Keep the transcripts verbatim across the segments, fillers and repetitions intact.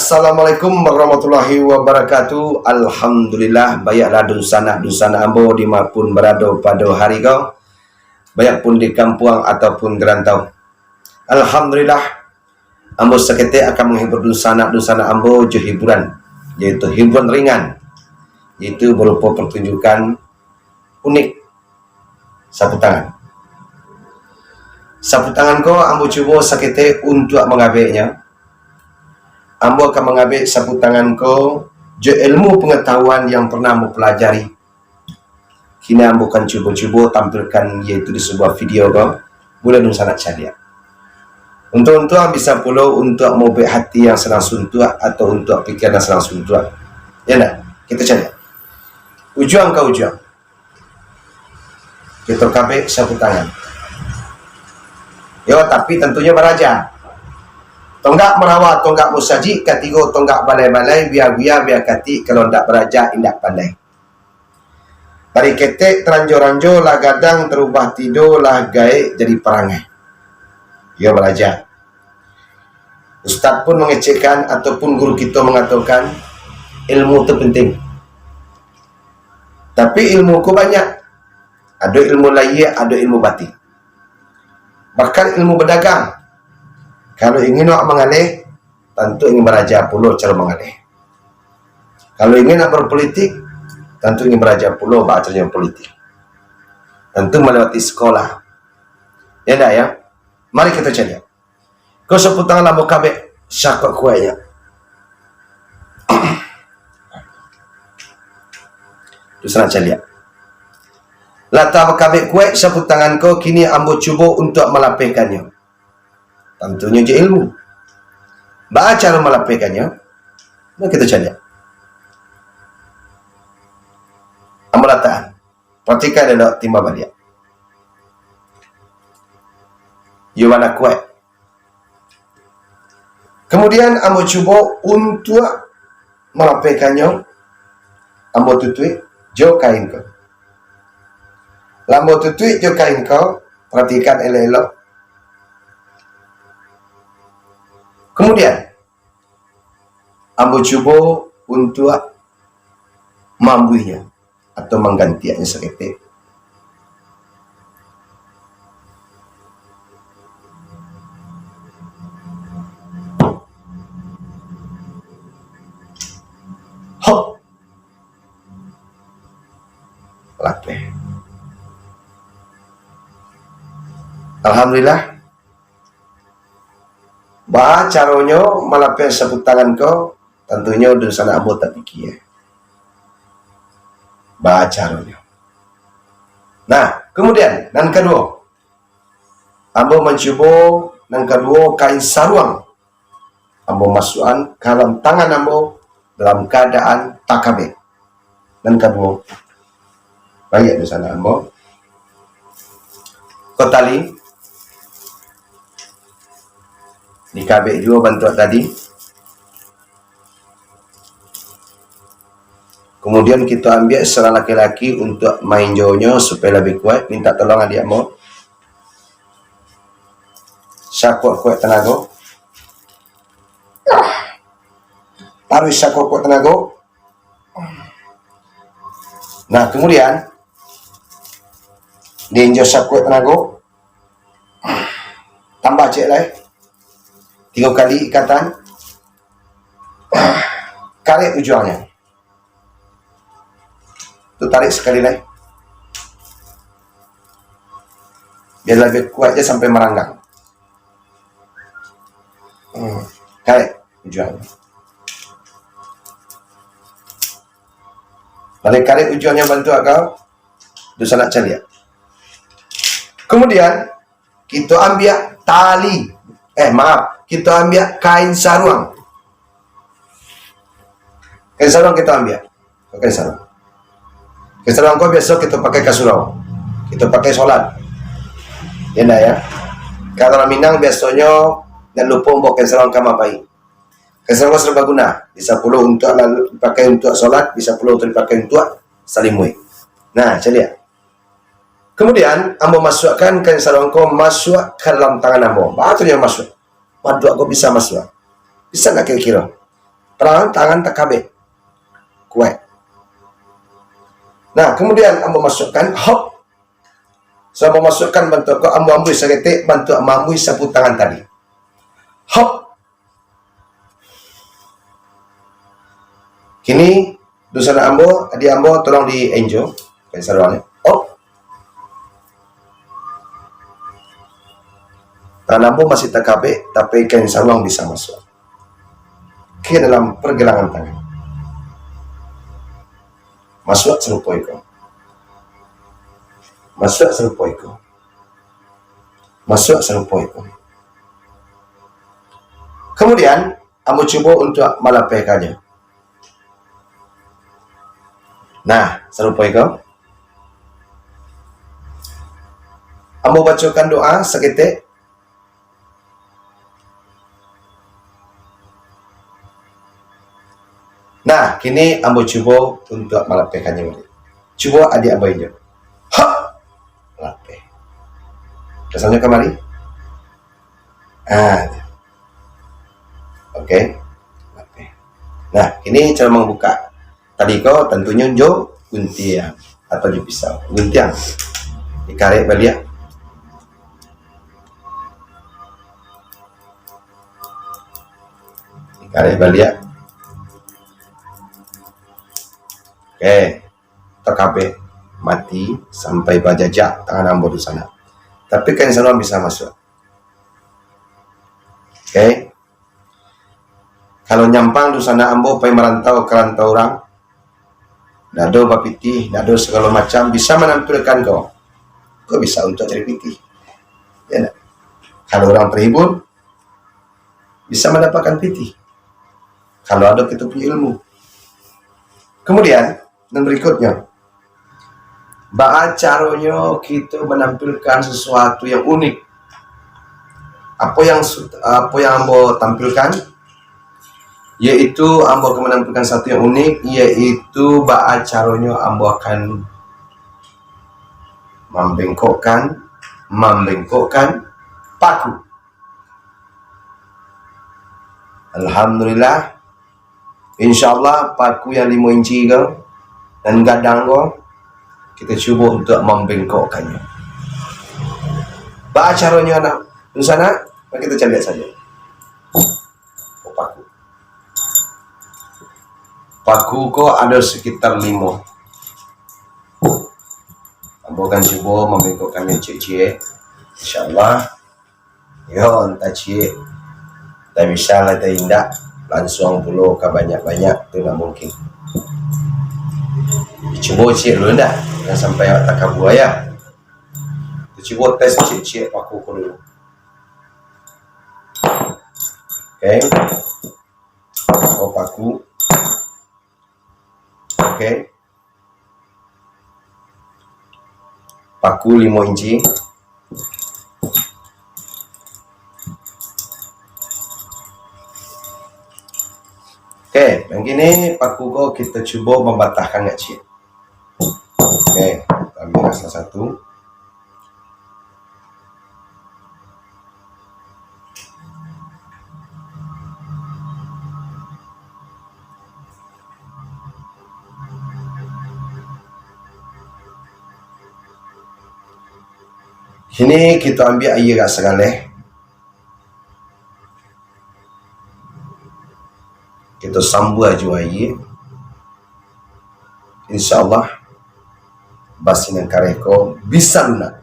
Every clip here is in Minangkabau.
Assalamualaikum warahmatullahi wabarakatuh. Alhamdulillah, baiaklah dunsanak-dunsanak ambo di ma pun barado pado hari ko, baiak pun di kampuang ataupun di rantau. Alhamdulillah, ambo saketek akan manghibur dunsanak-dunsanak ambo jo hiburan, yaitu hiburan ringan, yaitu barupo partunjukan unik, sapu tangan. Sapu tangan ko ambo cubo saketek untuak mangabeknyo. Ambo akan mangabek sapu tangan ko jo ilmu pangatahuan yang parnah ambo palajari. Kini ambo akan cubo-cubo tampilkan, yaitu di sabuah video ko, buliah dunsanak caliak. Untuak-untuak bisa pulo untuak maubek hati yang sadang suntuak atau untuak pikiran yang sadang suntuak. Ya ndak? Kita caliak. Ujuang ka ujuang. Kito kabek sapu tangan. Yo, tapi tantunyo baraja. Tonggak marawa, tonggak musajik, katigo tonggak balai-balai, bia-bia, bia katik, kalau ndak baraja, indak pandai. Tari ketek, taranjo-ranjo, lah gadang, tarubah tido, lah gaek jadi parangai. Yo, baraja. Ustaz pun mangecekkan ataupun guru kito mangatokan, ilmu tu penting. Tapi ilmu ko banyak. Ado ilmu lahia, ado ilmu batin. Bahkan ilmu badagang. Kalau ingin awak mangaleh, tantu ingin baraja pulo caro mangaleh. Kalau ingin nak berpolitik, tantu ingin baraja pulo baa caronyo politik. Tantu malewati sekolah. Ya ndak, ya? Mari kita caliak. Ko sapu tangan lah ambo kabek sakuaik-kuaiknyo. Tu sanang caliak. Lah tabakabek kuaik sapu tangan ko, kini ambo cubo untuak malapehkannyo. Tantunyo jo ilmu. Baa caro malapehkannyo? Mari kito caliak. Ambo latakan. Paratikan elok, timba baliak. Iyo bana kuaik. Kamudian, ambo cubo untuak malapehkannyo, ambo tutuik jo kain ko. Lah ambo tutuik jo kain ko, paratikan elok-elok. Kamudian, ambo cubo untuak maambuihnyo atau manggantiaknyo saketek. Hop! Lapeh. Alhamdulillah. Baa caronyo malapeh sapu tangan ko, tantunyo dunsanak ambo tapikia. Baa caronyo. Nah, kamudian, nan kaduo, ambo mancubo, nan kaduo, kain saruang. Ambo masuakan ka dalam tangan ambo dalam kaadaan takabek. Nan kaduo, baiak dunsanak ambo. Ko tali, dikabek juo bantuak tadi. Kamudian, kito ambiak sarang laki-laki untuak mainjonyo supayo labiah kuaik. Mintak tolong adiak ambo. Sakuaik-kuaik tanago. Taruih sakuaik-kuaik tanago. Nah, kamudian, diinjo sakuaik tanago, tambah ciek lai, tigo kali ikatan, karek ujuangnyo. Tu tarik sakali lai. Bia labiah kuaik se sampai maranggang. Hmm. Karek ujuangnyo. Baleh karek ujuangnyo bantuak kau, dunsanak caliak. Kamudian, kito ambiak tali, eh, maaf, kito ambiak kain saruang. Kain saruang kito ambiak. Kain saruang. Kain saruang ko biaso kito pakai ka surau. Kito pakai solat. Ya ndak, ya? Kalau urang Minang biasonyo ndak lupo mambaok kain saruang ka mapai. Kain saruang serbaguna. Bisa pulo untuak lalu dipakai untuak solat, bisa pulo untuak dipakai untuak salimuik. Nah, caliak. Kamudian, ambo masuakkan kain saruang ko masuak ka dalam tangan ambo. Baa tu nyo masuak. Paduak ko bisa masuak. Bisa ndak kiro-kiro? Perang tangan takabek. Kuaik. Nah, kemudian ambo masukkan, hop. Sambil masukkan bantuak ko, ambo ambuih saketek, bantuak maambuih sapu tangan tadi. Hop. Kini, dunsanak ambo, adiak ambo, tolong dienjo kain saruangnyo. Hop. Tangan ambo masih takabek, tapi kain saruang bisa masuak ka dalam pergelangan tangan. Masuak sarupo iko. Masuak sarupo iko. Masuak sarupo iko. Kemudian, ambo cubo untuak malapehkannyo. Nah, sarupo iko. Ambo bacokan doa saketek. Nah, kini ambo cubo untuak malapehkannyo baliak. Cubo adiak ambo injek. Ha! Lapeh. Rasannyo kamari? Ah, tu. Oke. Lapeh. Nah, kini cara mambuka. Tadi ko tantunyo jo guntiang atau jo pisau. Guntiang. Dikarek baliak. Dikarek baliak. Oke. Takabek mati sampai bajajak tangan ambo tu sanak. Tapi kain saruang bisa masuak. Oke. Kalau nyampang tu sanak ambo pai marantau ka rantau urang, ndak ado bapitih, ndak ado sagalo macam, bisa manampilkan ko. Ko bisa untuak cari pitih. Ya ndak? Kalau urang terhibur, bisa mandapatkan pitih. Kalau ado kito punyo ilmu. Kemudian, nan berikutnyo, baa caronyo kito manampilkan sesuatu yang unik? Apo yang su-, apo yang ambo tampilkan, yaitu ambo akan manampilkan satu yang unik, yaitu baa caronyo ambo akan mambengkokkan, mambengkokkan paku. Alhamdulillah, insyaallah, paku yang limo inci ko, nan gadang ko, kito cubo untuak mambengkokkannyo. Baa caronyo, anak? Dunsanak, mari kito caliak sajo. Paku. Paku ko ado sekitar limo. Ambo akan cubo mambengkokkannyo ciek-ciek. Insyaallah. Yo, antah ciek, antah bisa lah, antah indak, lansuang pulo ka banyak-banyak, tu ndak mungkin. Cubo ciek dulu ndak, jan sampai awak takabua, yo. Cubo tes ciek-ciek paku ko dulu. Oke. Oh, paku. Oke. Paku limo inci. Oke, nan kini paku ko kito cubo mambatahkan agak ciek. Oke, ambiak salah satu. Kini kito ambiak aia agak sagaleh. Kito sambua jo aia. Insyaallah, basi nan kareh ko bisa lunak.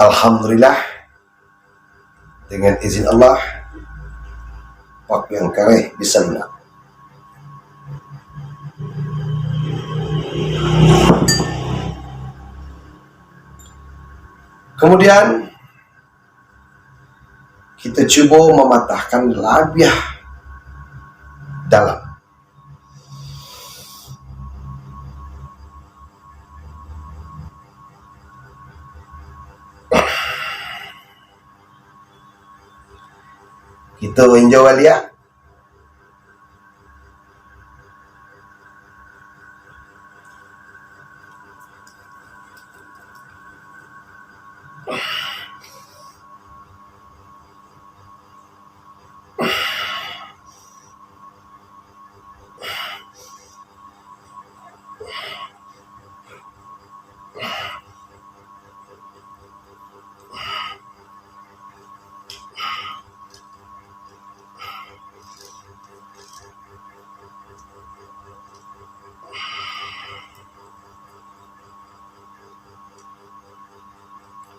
Alhamdulillah, dengan izin Allah, paku yang kareh bisa lunak. Kemudian, kita cubo mamatahkan labiah dalam. Kita injau baliak.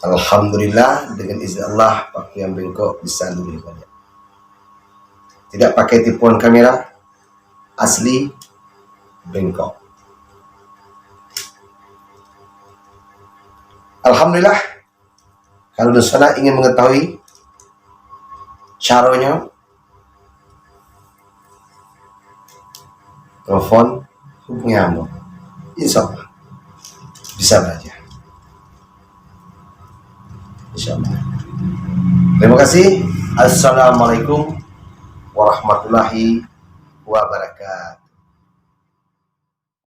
Alhamdulillah, dengan izin Allah, paku yang bengkok bisa luruih baliak. Tidak pakai tipuan kamera, asli bengkok. Alhamdulillah, kalau dunsanak ingin mengetahui caronyo, telepon, hubungi ambo. Insya Allah bisa belajar. Insya Allah. Terima kasih. Assalamualaikum warahmatullahi wabarakatuh.